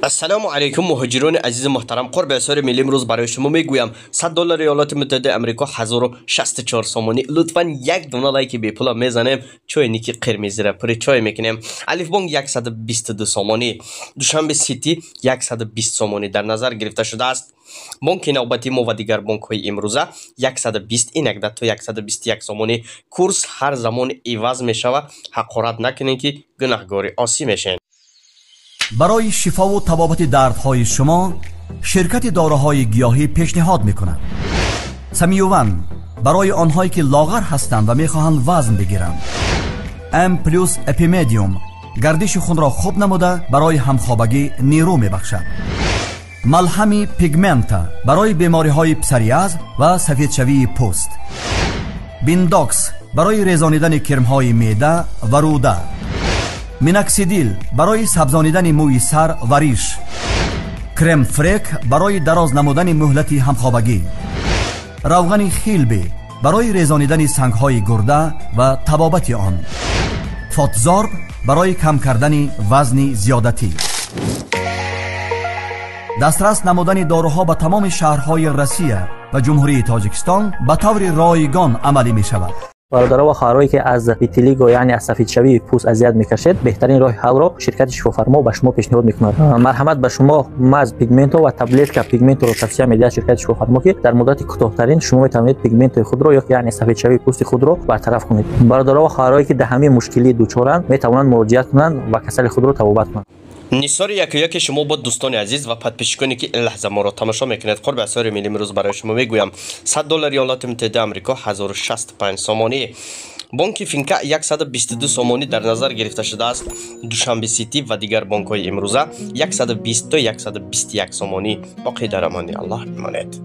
Ассалому алайкум, муҳоҷирони азизи муҳтарам. Қурби асъори миллӣ имрӯз барои шумо мегӯям: 100 доллари Иёлоти Муттаҳидаи Амрико 1064 сомонӣ. Лутфан як дона лайки бепула мезанем, чойники қирмизира пури чой мекунем. Алифбонк 122 сомонӣ, Душанбе Сити 120 сомонӣ дар назар гирифта шудааст. Бонки навбатии мо ва дигар бонкҳои имрӯза 120 инакда то 121 сомонӣ. Курс ҳар замон иваз мешавад, ҳақорат накунем, ки гунаҳгори осӣ мешавем. Барои шифову табобати дардҳои шумо ширкати доруҳои гиёҳӣ пешниҳод мекунад: Самиюван барои онҳое, ки лоғар ҳастанд ва мехоҳанд вазн бигиранд, М плюс Эпимедиум гардиши хунро хуб намуда, барои ҳамхобагӣ нерӯ мебахшад, малҳами Пигмента барои бемориҳои псориаз ва сафедшавии пӯст, Биндокс барои резонидани кирмҳои меъда ва рӯда, Миноксидил барои сабзонидани мӯи сар ва риш, Крем-фрек барои дароз намудани муҳлати ҳамхобагӣ, равғани Хилби барои резонидани сангҳои гурда ва табобати он, Фотзорб барои кам кардани вазни зиёдатӣ. Дастрас намудани доруҳо ба тамоми шаҳрҳои Россия ва Ҷумҳурии Тоҷикистон ба таври ройгон амалӣ мешавад. Бародаро ва хоҳароне, ки аз витилиго, яъне аз сафедшавии пӯст азият мекашед, беҳтарин роҳи ҳаллро ширкати Шифофармо ба шумо пешниҳод мекунад. Марҳамат, ба шумо маз Пигменто ва таблетка Пигменторо тавсия медиҳад ширкати Шифофармо, ки дар муддати кӯтоҳтарин шумо метавонед пигментои худро ё яъне сафедшавии пӯсти худро бартараф кунед. Бародаро ва хоҳароне, ки дар ҳамин мушкилӣ дучоранд, метавонанд муроҷиат кунанд ва касали худро табобат кунанд. Нисори якуяки шумо бо дӯстони азиз ва подписчиконе, ки ин лаҳза моро тамошо мекунед. Қурби асъори миллӣ имрӯз барои шумо мегӯям: 100 доллари Иёлоти Муттаҳидаи Амрико 1065 сомонӣ. Бонки Финка 122 сомонӣ дар назар гирифта шудааст. Душанбе Сити ва дигар бонкҳои имрӯза 120 то 121 сомонӣ. Боқӣ дар амони Аллоҳ бимонед.